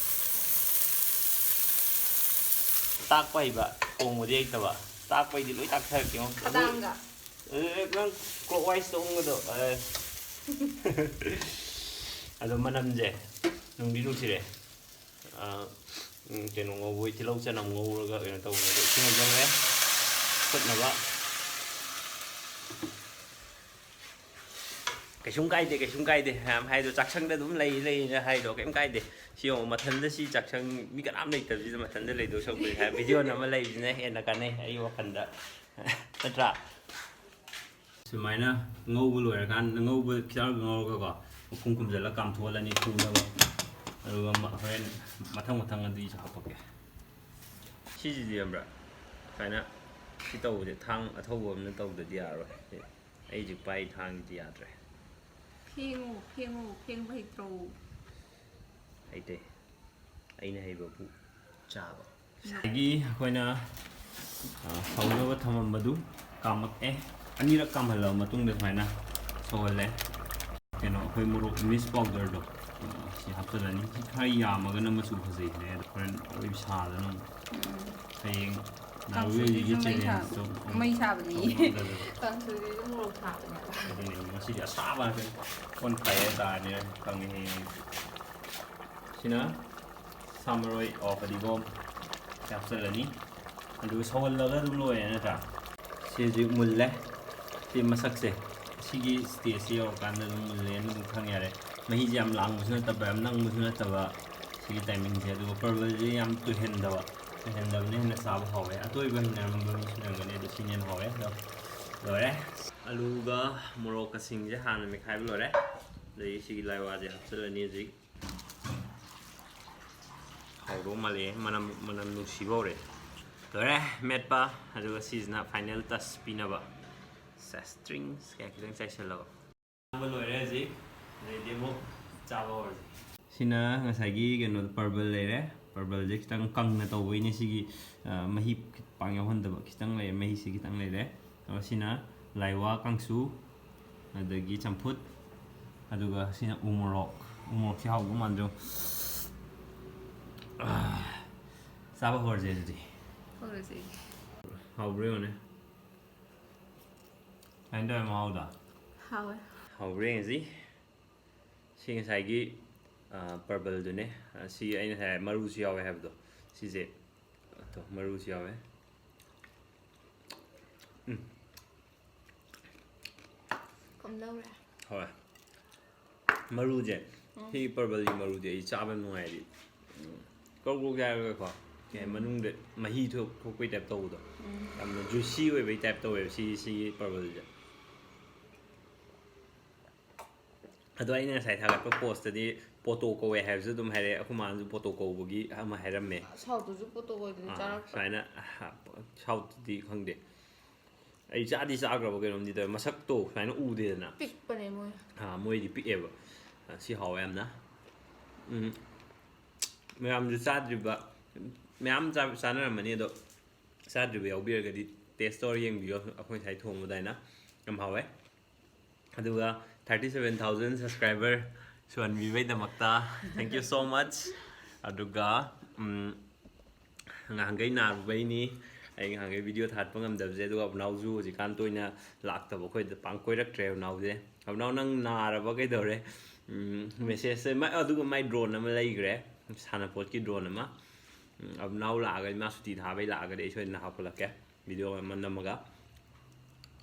ꯇꯥꯛꯄ ꯍꯩꯕ, ꯊꯣꯡꯕꯗꯤ ꯍꯩꯇꯕ꯫ ꯇꯥꯛꯄꯩꯗꯤ ꯂꯣꯏ ꯇꯥꯛꯊꯔꯛꯀꯦꯉꯣ꯫ ꯈꯗꯥꯡꯒ꯫ ꯑꯦ, ꯅꯪ clockwise ꯇ ꯎꯪꯕꯗꯣ, ꯑꯦ꯫ ꯑꯗꯣ ꯃꯅꯝꯁꯦ ꯅꯨꯡꯗꯤ ꯅꯨꯡꯁꯤꯔꯦ꯫ ꯑ, ꯎꯝ, ꯀꯩꯅꯣ ꯉꯧꯕꯩ, ꯇꯤꯜꯍꯧ ꯆꯅꯝ ꯉꯧꯔꯒ ꯀꯩꯅꯣ ꯇꯧꯕꯅꯦ꯫ ꯑꯗꯣ ꯏꯁꯤꯡ ꯍꯩꯖꯤꯟꯈ꯭ꯔꯦ ꯐꯨꯠꯅꯕ꯫ ꯀꯩꯁꯨꯝ ꯀꯥꯏꯗꯦ, ꯀꯩꯁꯨꯝ ꯀꯥꯏꯗꯦ꯫ ꯃꯌꯥꯝ ꯍꯥꯏꯗꯣ ꯆꯥꯛꯁꯪꯗ ꯑꯗꯨꯝ ꯂꯩ ꯂꯩꯅ ꯍꯥꯏꯗꯣ ꯀꯩꯝ ꯀꯥꯏꯗꯦ꯫ ꯁꯤ ꯌꯦꯡꯉꯣ, ꯃꯊꯟꯗ ꯁꯤ ꯆꯥꯛꯁꯪ ꯃꯤ ꯀꯅꯥꯝ ꯂꯩꯇꯕꯁꯤꯗ ꯃꯊꯟꯗ ꯂꯩꯗꯧ ꯁꯔꯨꯛꯄꯨꯗꯤ ꯍꯥꯏ, video ꯅꯝꯃ ꯂꯩꯕꯁꯤꯅ ꯍꯦꯟꯅ ꯀꯥꯟꯅꯩ ꯑꯩ ꯋꯥꯈꯜꯗ꯫ ꯅꯠꯇ꯭ꯔꯥ? ꯁꯨꯃꯥꯏꯅ ꯉꯧꯕ ꯂꯣꯏꯔꯀꯥꯟꯗ, ꯉꯧꯕ ꯈꯤꯇꯪ ꯉꯧꯔꯒꯀꯣ, ꯃꯈꯨꯝ ꯈꯨꯝꯖꯤꯜꯂ ꯀꯥꯝꯊꯣꯛꯍꯜꯂꯅꯤ ꯊꯨꯅꯕ꯫ ꯑꯗꯨꯒ ꯃ-, ꯍꯣꯔꯦꯟ ꯃꯊꯪ ꯃꯊꯪ ꯑꯗꯨꯒꯤꯁꯨ ꯍꯥꯞꯄꯛꯀꯦ꯫ ꯁꯤꯁꯤꯗꯤ ꯈꯪꯕ꯭ꯔꯥ? ꯁꯨꯃꯥꯏꯅ ꯁꯤ ꯇꯧꯕꯁꯦ ꯊꯥꯡ ꯑꯊꯧꯕ ꯑꯃꯅ ꯇꯧꯗꯗꯤ ꯌꯥꯔꯣꯏ꯫ ꯑꯩ ꯍꯧꯖꯤꯛ ꯄꯥꯏ ꯊꯥꯡꯁꯤꯗꯤ ꯌꯥꯗ꯭ꯔꯦ꯫ ꯐꯦꯡꯉꯨ, ꯐꯦꯡꯉꯨ, ꯐꯦꯡꯕ ꯍꯩꯇ꯭ꯔꯣ? ꯍꯩꯇꯦ꯫ ꯑꯩꯅ ꯍꯩꯕꯕꯨ ꯆꯥꯕ꯫ ꯉꯁꯥꯏꯒꯤ ꯑꯩꯈꯣꯏꯅ, ꯑ, ꯁꯧꯅꯕ ꯊꯝꯃꯝꯕꯗꯨ ꯀꯥꯝꯃꯛꯑꯦ꯫ ꯑꯅꯤꯔꯛ ꯀꯥꯝꯍꯜꯂꯕ ꯃꯇꯨꯡꯗ ꯁꯨꯃꯥꯏꯅ ꯁꯧꯍꯜꯂꯦ꯫ ꯀꯩꯅꯣ, ꯑꯩꯈꯣꯏ ꯃꯣꯔꯣꯛ Amish powder ꯗꯣ, ꯑ, ꯁꯤ ꯍꯥꯞꯆꯤꯜꯂꯅꯤ꯫ ꯁꯤ ꯈꯔ ꯌꯥꯝꯃꯒꯅ ꯃꯆꯨ ꯐꯖꯩ ꯍꯥꯏ, ꯑꯗꯣ ꯍꯣꯔꯦꯟ ꯑꯔꯣꯏꯕꯤ ꯁꯥꯗꯅ ꯑꯃꯨꯛ ꯍꯌꯦꯡ ꯅꯥꯔꯨ ꯀꯥꯡꯁꯣꯏꯁꯤꯁꯨ ꯃꯩ ꯁꯥꯕ-, ꯃꯩ ꯁꯥꯕꯅꯤ꯫ ꯀꯥꯡꯁꯣꯏꯁꯤꯁꯨ ꯃꯣꯔꯣꯛ ꯁꯥꯕꯅꯦꯕ꯫ ꯑꯗꯨꯅꯦ, ꯉꯁꯤꯗꯤ ꯑꯁꯥꯕ ꯉꯥꯛꯇꯅꯤ꯫ ꯑꯣꯟ ꯐꯥꯏꯌꯔ ꯇꯥꯔꯅꯤ ꯍꯣꯔꯦꯟ ꯈꯪꯉꯦ ꯍꯌꯦꯡ꯫ ꯁꯤꯅ ꯁꯥ ꯃꯔꯣꯏ, ꯑꯣ, ꯐꯗꯤꯒꯣꯝ ꯍꯥꯞꯆꯤꯜꯂꯅꯤ꯫ ꯑꯗꯨꯒ ꯁꯧꯍꯜꯂꯒ ꯑꯗꯨꯝ ꯂꯣꯏꯔꯦ ꯅꯠꯇ꯭ꯔꯥ? ꯁꯤ ꯍꯧꯖꯤꯛ ꯃꯨꯜꯂꯦ꯫ ꯁꯤ ꯃꯁꯛꯁꯦ, ꯁꯤꯒꯤ stage ꯁꯦ ꯌꯧꯔꯀꯥꯟꯗ ꯑꯗꯨꯝ ꯃꯨꯜꯂꯦꯅ ꯑꯗꯨꯝ ꯈꯪ ꯌꯥꯔꯦ꯫ ꯃꯍꯤꯁꯦ ꯌꯥꯝ ꯂꯥꯡꯕꯁꯨ ꯅꯠꯇꯕ, ꯌꯥꯝ ꯅꯪꯕꯁꯨ ꯅꯠꯇꯕ, ꯁꯤꯒꯤ timing ꯁꯦ꯫ ꯑꯗꯨꯒ ꯄꯔꯕꯜꯁꯦ ꯌꯥꯝ ꯇꯣꯏꯍꯟꯗꯕ, ꯇꯣꯏꯍꯟꯗꯕꯅ ꯍꯦꯟꯅ ꯆꯥꯕ ꯍꯥꯎꯋꯦ꯫ ꯑꯇꯣꯏꯕ ꯍꯩꯅꯔꯝꯕ ꯃꯤꯁꯨ ꯂꯩꯔꯝꯒꯅꯤ, ꯑꯗꯣ ꯁꯤꯅ ꯍꯦꯟꯅ ꯍꯥꯎꯋꯦ꯫ ꯑꯗꯣ ꯂꯣꯏꯔꯦ꯫ ꯑꯂꯨꯒ ꯃꯣꯔꯣꯛꯀꯁꯤꯡꯁꯦ ꯍꯥꯟꯅ ꯃꯦꯠꯈꯥꯏꯕ ꯂꯣꯏꯔꯦ꯫ ꯑꯗꯒꯤ ꯁꯤꯒꯤ ꯂꯥꯏꯋꯥꯁꯦ ꯍꯥꯞꯆꯤꯜꯂꯅꯤ ꯍꯧꯖꯤꯛ꯫ ꯍꯥꯎꯗꯧ ꯃꯥꯜꯂꯦ, ꯃꯅꯝ, ꯃꯅꯝ ꯅꯨꯡꯁꯤꯕ ꯍꯧꯔꯦ꯫ ꯂꯣꯏꯔꯦ ꯃꯦꯠꯄ꯫ ꯑꯗꯨꯒ ꯁꯤꯁꯤꯅ final touch ꯄꯤꯅꯕ꯫ ꯁꯦꯁ, ꯇ꯭ꯔꯤꯡꯁ ꯀꯌꯥ ꯈꯤꯇꯪ ꯆꯥꯏꯁꯜꯂꯕ꯫ ꯆꯥꯕ ꯂꯣꯏꯔꯦ ꯍꯧꯖꯤꯛ꯫ ꯑꯗꯩꯗꯤ ꯑꯃꯨꯛ ꯆꯥꯕ ꯍꯧꯔꯁꯤ꯫ ꯁꯤꯅ ꯉꯁꯥꯏꯒꯤ ꯀꯩꯅꯣꯗꯣ, ꯄꯔꯕꯜ ꯂꯩꯔꯦ꯫ ꯄꯔꯕꯜꯁꯦ ꯈꯤꯇꯪ ꯀꯪꯅ ꯇꯧꯕꯩꯅꯦ ꯁꯤꯒꯤ, ꯑ, ꯃꯍꯤ ꯄꯥꯡ ꯌꯥꯎꯍꯟꯗꯕ꯫ ꯈꯤꯇꯪ ꯂꯩꯔꯦ, ꯃꯍꯤꯁꯦ ꯈꯤꯇꯪ ꯂꯩꯔꯦ꯫ ꯑꯗꯨꯒ ꯁꯤꯅ ꯂꯥꯏꯋꯥ ꯀꯥꯡꯁꯨ, ꯑꯗꯒꯤ ꯆꯝꯐꯨꯠ, ꯑꯗꯨꯒ ꯁꯤꯅ ꯎ ꯃꯣꯔꯣꯛ꯫ ꯎ ꯃꯣꯔꯣꯛꯁꯤ ꯍꯥꯎꯗꯧ ꯃꯥꯟꯗ꯭ꯔꯣ? ꯑ, ꯆꯥꯕ ꯍꯧꯔꯁꯦ ꯑꯗꯨꯗꯤ꯫ ꯍꯧꯔꯁꯦ꯫ ꯍꯥꯎꯕ꯭ꯔꯥ ꯌꯦꯡꯉꯨꯅꯦ꯫ ꯀꯃꯥꯏꯅ ꯇꯧꯋꯦ ꯃꯍꯥꯎꯗꯣ? ꯍꯥꯎꯋꯦ꯫ ꯍꯥꯎꯕ꯭ꯔꯥ ꯌꯦꯡꯉꯁꯤ꯫ ꯁꯤ ꯉꯁꯥꯏꯒꯤ, ꯑ, ꯄꯔꯕꯜꯗꯨꯅꯦ꯫ ꯑ, ꯁꯤ ꯑꯩꯅ ꯉꯁꯥꯏ ꯃꯔꯨꯁꯨ ꯌꯥꯎꯋꯦ ꯍꯥꯏꯕꯗꯣ꯫ ꯁꯤꯁꯦ꯫ ꯑꯗꯣ ꯃꯔꯨꯁꯨ ꯌꯥꯎꯋꯦ꯫ ꯎꯝ꯫ ꯀꯝꯗꯧꯔꯦ? ꯍꯣꯏ꯫ ꯃꯔꯨꯁꯦ, ꯎꯝ꯫ ꯁꯤ ꯄꯔꯕꯜꯒꯤ ꯃꯔꯨꯁꯦ ꯑꯩ ꯆꯥꯕ ꯅꯨꯡꯉꯥꯏꯔꯗꯤ, ꯎꯝ, ꯀ꯭ꯔꯧ ꯀ꯭ꯔꯧ ꯆꯥꯔꯒꯀꯣ, ꯀꯩ ꯍꯥꯏ, ꯎꯝ꯫ ꯃꯅꯨꯡꯗ ꯃꯍꯤ ꯊꯣꯛ-, ꯊꯣꯛꯄꯩ ꯇꯥꯏꯞ ꯇꯧꯕꯗꯣ꯫ ꯎꯝ꯫ ꯌꯥꯝꯅ juicy ꯑꯣꯏꯕꯩ ꯇꯥꯏꯞ ꯇꯧꯋꯦꯕ ꯁꯤ, ꯁꯤꯒꯤ ꯄꯔꯕꯜꯁꯦ꯫ ꯑꯗꯣ ꯑꯩꯅ ꯉꯁꯥꯏ ꯊꯥꯒꯠꯄ ꯄꯣꯁꯇꯗꯤ ꯄꯣꯇꯣ ꯀꯧꯋꯦ ꯍꯥꯏꯕꯁꯨ ꯑꯗꯨꯝ ꯍꯥꯏꯔꯛꯑꯦ꯫ ꯑꯩꯈꯣꯏ ꯃꯥꯅꯁꯨ ꯄꯣꯇꯣ ꯀꯧꯕꯒꯤ ꯑꯃ ꯍꯥꯏꯔꯝꯃꯦ꯫ ꯁꯥꯎꯠꯇꯁꯨ ꯄꯣꯇꯣ ꯀꯧꯗꯨꯗꯤ ꯑꯥ, ꯆꯥꯔꯛꯄ꯭ꯔꯥ? ꯁꯨꯃꯥꯏꯅ, ꯑꯍ, ꯁꯥꯎꯠꯇꯗꯤ ꯈꯪꯗꯦ꯫ ꯑꯩ ꯆꯥꯗꯤ ꯆꯥꯈ꯭ꯔꯕ ꯀꯩꯅꯣꯝꯗꯤ ꯇꯧꯋꯦ꯫ ꯃꯁꯛꯇꯣ ꯁꯨꯃꯥꯏꯅ ꯎꯗꯦꯗꯅ꯫ ꯄꯤꯛꯄꯅꯦ ꯃꯣꯏ꯫ ꯑꯥ, ꯃꯣꯏꯗꯤ ꯄꯤꯛꯑꯦꯕ꯫ ꯑꯥ, ꯁꯤ ꯍꯥꯎꯋꯦ ꯌꯥꯝꯅ꯫ ꯎꯝ, ꯃꯌꯥꯝꯁꯨ ꯆꯥꯗ꯭ꯔꯤꯕ, ꯃꯌꯥꯝ ꯆꯥ-, ꯆꯥꯅꯔꯝꯃꯅꯤ, ꯑꯗꯣ ꯆꯥꯗ꯭ꯔꯤꯕ ꯌꯥꯎꯕꯤꯔꯒꯗꯤ taste ꯇꯧꯔ ꯌꯦꯡꯕꯤꯌꯣ, ꯑꯩꯈꯣꯏ ꯉꯁꯥꯏ ꯊꯣꯡꯕ ꯑꯗꯨꯃꯥꯏꯅ꯫ ꯌꯥꯝ ꯍꯥꯎꯋꯦ꯫ ꯑꯗꯨꯒ thirty seven thousand subscriber ꯁꯨꯍꯟꯕꯤꯕꯩꯗꯃꯛꯇ thank you so much꯫ ꯑꯗꯨꯒ, ꯎꯝ, ꯉꯍꯥꯟꯈꯩ ꯅꯥꯔꯨꯕꯩꯅꯤ ꯑꯩ ꯉꯍꯥꯟꯈꯩ video ꯊꯥꯒꯠꯄ ꯉꯝꯗꯕꯁꯦ꯫ ꯑꯗꯨꯒ ꯑꯕꯨꯅꯥꯎꯁꯨ ꯍꯧꯖꯤꯛꯀꯥꯟ ꯇꯣꯏꯅ ꯂꯥꯛꯇꯕ, ꯑꯩꯈꯣꯏꯗ ꯄꯥꯡ ꯀꯣꯏꯔꯛꯇ꯭ꯔꯦ ꯑꯕꯨꯅꯥꯎꯁꯦ꯫ ꯑꯕꯨꯅꯥꯎ, ꯅꯪ ꯅꯥꯔꯕ ꯀꯩꯗꯧꯔꯦ? ꯎꯝ, message ꯁꯦ ꯃꯥ-, ꯑꯗꯨꯒ ꯃꯥꯏ drone ꯑꯃ ꯂꯩꯈ꯭ꯔꯦ, ꯁꯥꯟꯅꯄꯣꯠꯀꯤ drone ꯑꯃ꯫ ꯎꯝ, ꯑꯕꯨꯅꯥꯎ ꯂꯥꯛꯑꯒꯗꯤ, ꯃꯥ ꯁꯨꯇꯤ ꯊꯥꯕꯩ ꯂꯥꯛꯑꯒꯗꯤ ꯑꯩ ꯁꯣꯏꯗꯅ ꯍꯥꯞꯀꯠꯂꯛꯀꯦ video ꯑꯃ ꯅꯝꯃꯒ꯫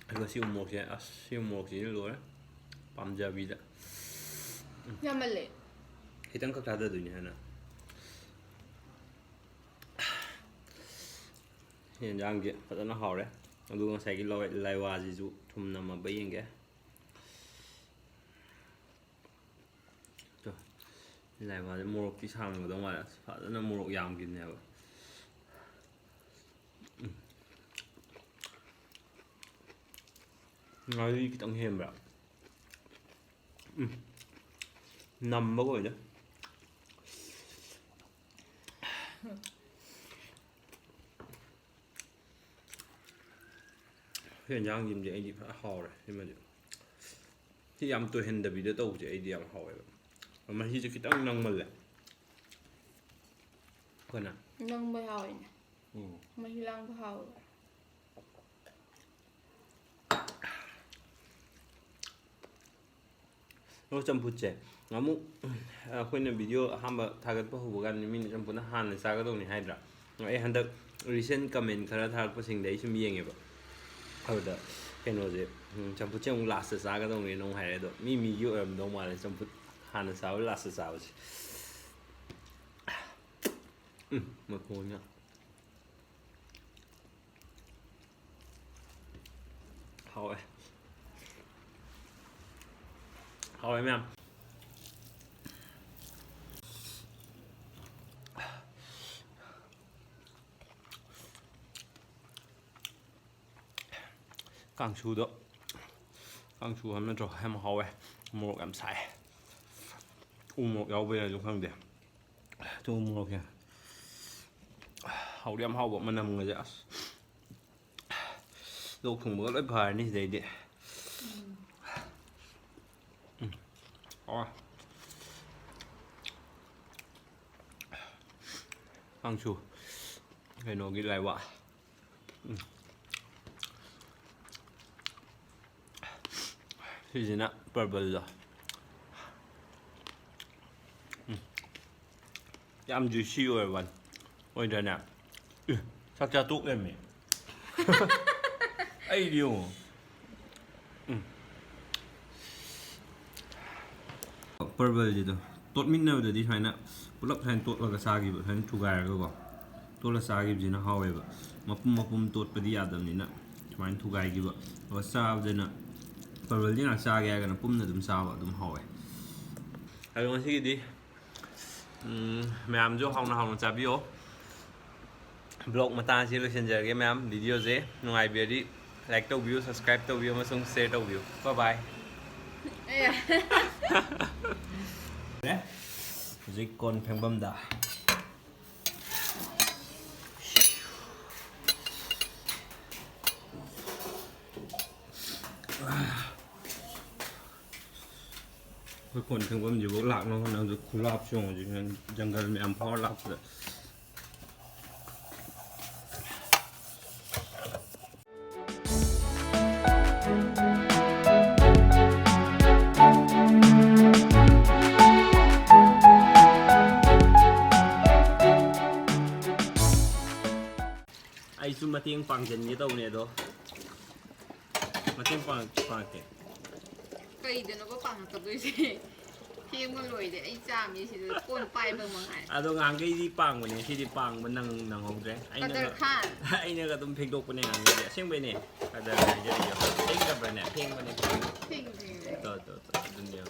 ꯑꯗꯨꯒ ꯁꯤ ꯎꯃꯣꯔꯣꯛꯁꯦ, ꯑꯁ, ꯁꯤ ꯎꯃꯣꯔꯣꯛꯁꯤꯗꯤ ꯂꯣꯏꯔꯦ, ꯄꯥꯝꯖꯕꯤꯗ꯫ ꯌꯥꯝꯃꯜꯂꯦ꯫ ꯈꯤꯇꯪ ꯈꯛ ꯊꯥꯗꯗꯣꯏꯅꯦ ꯍꯥꯟꯅ꯫ ꯁꯤ ꯌꯦꯟꯖꯥꯡꯁꯦ ꯐꯖꯅ ꯍꯥꯎꯔꯦ꯫ ꯑꯗꯨꯒ ꯉꯁꯥꯏꯒꯤ ꯂꯋꯥꯏ-, ꯂꯥꯏꯋꯥꯁꯤꯁꯨ ꯊꯨꯝ ꯅꯝꯃꯕ ꯌꯦꯡꯒꯦ꯫ ꯇꯣ, ꯂꯥꯏꯋꯥꯁꯦ ꯃꯣꯔꯣꯛꯇꯤ ꯁꯥꯔꯝꯒꯗꯧ ꯃꯥꯜꯂꯦ꯫ ꯑꯁ, ꯐꯖꯅ ꯃꯣꯔꯣꯛ ꯌꯥꯝꯈꯤꯕꯅꯦꯕ꯫ ꯎꯝ꯫ ꯉꯥꯔꯤ ꯈꯤꯇꯪ ꯍꯦꯟꯕ꯭ꯔꯥ? ꯎꯝ꯫ ꯅꯝꯕꯒ ꯑꯣꯏꯅ꯫ ꯁꯤ ꯌꯦꯟꯖꯥꯡꯁꯤꯃꯗꯤ ꯑꯩꯗꯤ ꯐꯖꯅ ꯍꯥꯎꯔꯦ꯫ ꯁꯤꯃꯗꯤ, ꯁꯤ ꯌꯥꯝ ꯇꯣꯏꯍꯟꯗꯕꯤꯗ ꯇꯧꯕꯁꯦ ꯑꯩꯗꯤ ꯌꯥꯝ ꯍꯥꯎꯋꯦꯕ꯫ ꯃꯍꯤꯁꯦ ꯈꯤꯇꯪ ꯅꯪꯃꯜꯂꯦ꯫ ꯑꯩꯈꯣꯏꯅ ꯅꯪꯕ ꯍꯥꯎꯋꯤꯅꯦ꯫ ꯎꯝ꯫ ꯃꯍꯤ ꯂꯥꯡꯕ ꯍꯥꯎꯋꯦꯕ꯫ ꯑꯗꯣ ꯆꯝꯐꯨꯠꯁꯦ ꯑꯃꯨꯛ ꯑꯩꯈꯣꯏꯅ video ꯑꯍꯥꯟꯕ ꯊꯥꯒꯠꯄ ꯍꯧꯕ ꯀꯥꯟꯗ ꯃꯤꯅ ꯆꯝꯐꯨꯠꯅ ꯍꯥꯟꯅ ꯆꯥꯒꯗꯧꯅꯤ ꯍꯥꯏꯗ꯭ꯔꯥ? ꯑꯩ ꯍꯟꯗꯛ recent comment ꯈꯔ ꯊꯥꯔꯛꯄꯁꯤꯡꯗ ꯑꯩ ꯁꯨꯝ ꯌꯦꯡꯉꯦꯕ꯫ ꯑꯗꯨꯗ ꯀꯩꯅꯣꯁꯦ, ꯎꯝ, ꯆꯝꯐꯨꯠꯁꯦ ꯑꯃꯨꯛ last ꯆꯥꯒꯗꯧꯅꯦꯅ ꯑꯃꯨꯛ ꯍꯥꯏꯔꯛꯑꯦ꯫ ꯑꯗꯣ ꯃꯤ ꯃꯤꯒꯤ ꯑꯣꯏꯔꯝꯗꯧ ꯃꯥꯜꯂꯦ ꯆꯝꯐꯨꯠ ꯍꯥꯟꯅ ꯆꯥꯕ last ꯆꯥꯕꯁꯦ꯫ ꯎꯝ, ꯃꯈꯣꯟꯅ꯫ ꯍꯥꯎꯋꯦ꯫ ꯍꯥꯎꯋꯦ ꯃꯌꯥꯝ꯫ ꯀꯥꯡꯁꯨꯗꯣ, ꯀꯥꯡꯁꯨ ꯍꯥꯏꯕ ꯅꯠꯇ꯭ꯔꯣ? ꯌꯥꯝ ꯍꯥꯎꯋꯦ꯫ ꯃꯣꯔꯣꯛ ꯌꯥꯝ ꯁꯥꯏ꯫ ꯎ ꯃꯣꯔꯣꯛ ꯌꯥꯎꯕꯩꯔꯁꯨ ꯈꯪꯗꯦ꯫ ꯊꯨꯝ ꯃꯣꯔꯣꯛꯁꯦ ꯍꯥꯎꯗꯤ ꯌꯥꯝ ꯍꯥꯎꯕ, ꯃꯅꯝꯒꯁꯦ ꯑꯁ꯫ ꯂꯣꯛ ꯊꯨꯡꯕꯒ ꯂꯣꯏ ꯐꯔꯅꯤ ꯁꯤꯗꯩꯗꯤ꯫ ꯎꯝ꯫ ꯍꯥꯎꯔꯦ꯫ ꯀꯥꯡꯁꯨ ꯀꯩꯅꯣꯒꯤ ꯂꯥꯏꯋꯥ꯫ ꯎꯝ꯫ ꯁꯤꯁꯤꯅ ꯄꯔꯕꯜꯗꯣ꯫ ꯎꯝ꯫ ꯌꯥꯝ juicy ꯑꯣꯏꯔꯕ ꯋꯥꯅꯤ꯫ ꯑꯣꯏꯗ꯭ꯔꯅꯦ? ꯑꯦ, ꯆꯥꯛ ꯆꯥ ꯇꯣꯛ ꯂꯩꯔꯝꯃꯦ꯫ ꯑꯩꯗꯤ ꯌꯦꯡꯉꯣ꯫ ꯎꯝ꯫ ꯄꯔꯕꯜꯁꯤꯗꯣ ꯇꯣꯠꯃꯤꯟꯅꯕꯗꯗꯤ ꯁꯨꯃꯥꯏꯅ ꯄꯨꯂꯞ ꯁꯨꯃꯥꯏꯅ ꯇꯣꯠꯂꯒ ꯆꯥꯈꯤꯕ, ꯁꯨꯃꯥꯏꯅ ꯊꯨꯒꯥꯏꯔꯒꯀꯣ꯫ ꯇꯣꯠꯂ ꯆꯥꯈꯤꯕꯁꯤꯅ ꯍꯥꯎꯋꯦꯕ꯫ ꯃꯄꯨꯝ ꯃꯄꯨꯝ ꯇꯣꯠꯄꯗꯤ ꯌꯥꯗꯕꯅꯤꯅ꯫ ꯁꯨꯃꯥꯏꯅ ꯊꯨꯒꯥꯏꯈꯤꯕ꯫ ꯑꯗꯨꯒ ꯆꯥꯕꯗꯅ ꯄꯔꯜꯗꯤ ꯉꯥꯏꯍꯥꯛ ꯆꯥꯒꯦ ꯍꯥꯏꯔꯒꯅ ꯄꯨꯝꯅ ꯑꯗꯨꯝ ꯆꯥꯕ ꯑꯗꯨꯝ ꯍꯥꯎꯋꯦ꯫ ꯑꯗꯣ ꯉꯁꯤꯒꯤꯗꯤ ꯎꯝ, ꯃꯌꯥꯝꯁꯨ ꯍꯥꯎꯅ ꯍꯥꯎꯅ ꯆꯥꯕꯤꯌꯣ꯫ ꯕ꯭ꯂꯣꯛ ꯃꯇꯥꯡ ꯑꯁꯤ ꯂꯣꯏꯁꯤꯟꯖꯔꯒꯦ ꯃꯌꯥꯝ꯫ ꯚꯤꯗꯤꯑꯣꯁꯦ ꯅꯨꯡꯉꯥꯏꯕꯤꯔꯗꯤ ꯂꯥꯏꯛ ꯇꯧꯕꯤꯌꯨ, ꯁꯕꯁꯀ꯭ꯔꯥꯏꯕ ꯇꯧꯕꯤꯌꯨ ꯑꯃꯁꯨꯡ ꯁꯦꯌꯔ ꯇꯧꯕꯤꯌꯨ꯫ ꯕꯥꯏ ꯕꯥꯏ꯫ ꯑꯦ꯫ ꯍꯧꯖꯤꯛ ꯀꯣꯟ ꯐꯦꯡꯐꯝꯗ꯫ ꯑꯩꯈꯣꯏ ꯀꯣꯟ ꯐꯦꯡꯐꯝꯁꯤꯐꯥꯎ ꯂꯥꯛꯅꯕ ꯍꯣꯠꯅꯕꯗ ꯈꯨꯂꯥꯞꯁꯨ ꯌꯦꯡꯉꯨ ꯍꯧꯖꯤꯛ ꯖꯪꯒꯜ ꯃꯌꯥꯝ ꯐꯥꯎꯔ ꯂꯥꯛꯄꯗ꯫ ꯑꯩꯁꯨ ꯃꯇꯦꯡ ꯄꯥꯡꯖꯟꯒꯦ ꯇꯧꯕꯅꯦ ꯑꯗꯣ꯫ ꯃꯇꯦꯡ ꯄꯥꯡ-, ꯄꯥꯡꯉꯛꯀꯦ꯫ ꯀꯩꯗꯅꯣꯕ ꯄꯥꯡꯉꯛꯀꯗꯣꯏꯁꯦ? ꯐꯦꯡꯕ ꯂꯣꯏꯔꯦ, ꯑꯩ ꯆꯥꯝꯃꯤ ꯁꯤꯗ ꯀꯣꯟ ꯄꯥꯏꯕ ꯃꯉꯥꯏ꯫ ꯑꯗꯣ ꯉꯍꯥꯟꯈꯩꯗꯤ ꯄꯥꯡꯕꯅꯦ, ꯉꯁꯤꯗꯤ ꯄꯥꯡꯕ ꯅꯪ-, ꯅꯪꯍꯧꯗ꯭ꯔꯦ꯫ ꯑꯩꯅꯒ, ꯀꯗꯔ ꯈꯥꯟ꯫ ꯑꯩꯅꯒ ꯑꯗꯨꯝ ꯐꯦꯡꯗꯣꯛꯄꯅꯦ ꯉꯍꯥꯟꯈꯩꯗꯤ꯫ ꯑꯁꯦꯡꯕꯩꯅꯦ꯫ ꯀꯗꯔ ꯍꯥꯏꯖꯔꯤꯗꯣ꯫ ꯐꯦꯡꯗꯕ꯭ꯔꯅꯦ? ꯐꯦꯡꯕꯅꯦ꯫ ꯐꯦꯡꯗꯦ꯫ ꯇꯣ, ꯇꯣ, ꯇꯣ, ꯑꯗꯨꯅꯦ꯫